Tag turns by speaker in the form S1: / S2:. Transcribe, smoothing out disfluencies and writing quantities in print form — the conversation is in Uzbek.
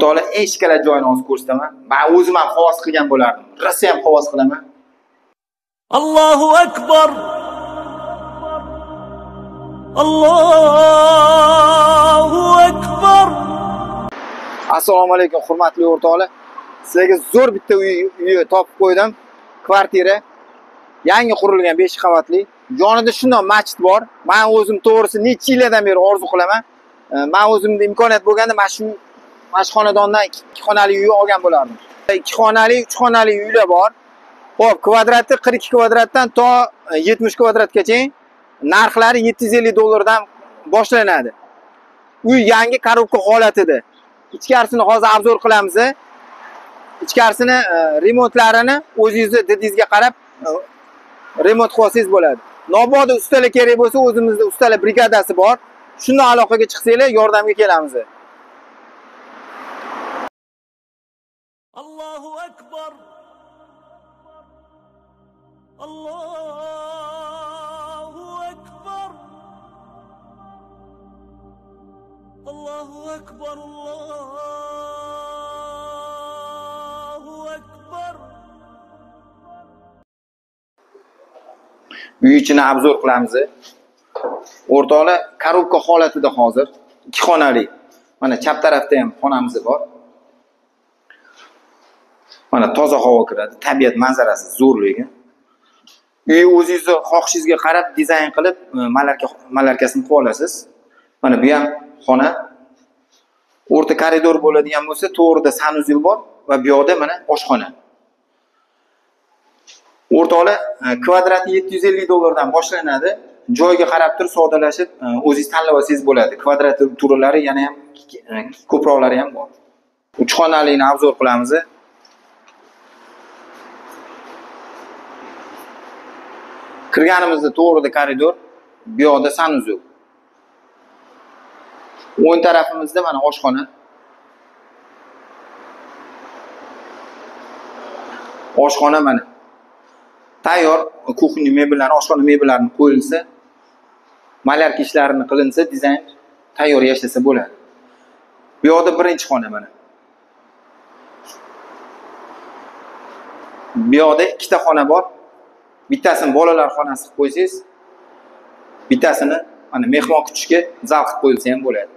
S1: O'rtoqlar, eshiklar joyini hozir ko'rsataman. Men o'zim ham havas qilgan bo'lardim. Rosa ham havas qilaman.
S2: Allohu akbar. Allohu akbar.
S1: Assalomu alaykum hurmatli o'rtoqlar. Sizlarga zo'r bitta uy topib qo'ydim. Kvartira. Yangi qurilgan 5 qavatli. Yonida shunday masjid bor. Men o'zim to'g'risi necha yillardan beri orzu qilaman. Men o'zimda imkoniyat bo'lganda mana shu xonadondan 2 xonali uy olgan bo'lardim. 2 xonali, 3 xonali uylar bor. Xo'p, kvadrati 42 kvadratdan to 70 kvadratgacha, narxlari 750 dollardan boshlanadi. Uy yangi korobka holatida. Ichkarisini hozir obzor qilamiz. Ichkarisini remontlarini o'zingizni didingizga qarab remont qilib olsangiz bo'ladi. Nobodo ustalar kerak bo'lsa, o'zimizda ustalar brigadasi bor. Shundan aloqaga chiqsanglar, yordamga kelamiz.
S2: Allohu akbar. Allohu akbar. Allohu akbar. Allohu akbar.
S1: Uy ichini obzor qilamiz. O'rtoqlar, korobka holatida hozir 2 xonali. Mana chap tarafda ham xonamiz bor. Mana toza havo kiradi, tabiat manzarasi zo'r lekin. Uy o'zingizni xohishingizga qarab dizayn qilib, malarkasini qilib olasiz. Mana bu ham xona. O'rta koridor bo'ladigan bo'lsa, to'g'rida sanuzel bor va bu yoqda mana oshxona. O'rtoqlar, kvadrati 750 dollardan boshlanadi. Joyga qarab turib savdolashib, o'zingiz tanlab olsangiz bo'ladi. Kvadraturalari yana ham ko'proqlari ham bor. 3 xonalini obzor qilamiz. Kirganimizda to'g'rida koridor, bu yoqda sanuzel. O'ng tarafimizda mana oshxona. Oshxona mana. Tayyor kuxня mebellari, oshxona mebellarini qo'yilsa, malarka ishlarini qilinsa, dizayn tayyor yashasa bo'ladi. Bu yoqda birinchi xona mana. Bu yoqda ikkita xona bor. Bittasini bolalar xonasi qilib qo'ysangiz, bittasini mana mehmon kutishga zal qilib qo'yilsa ham bo'ladi.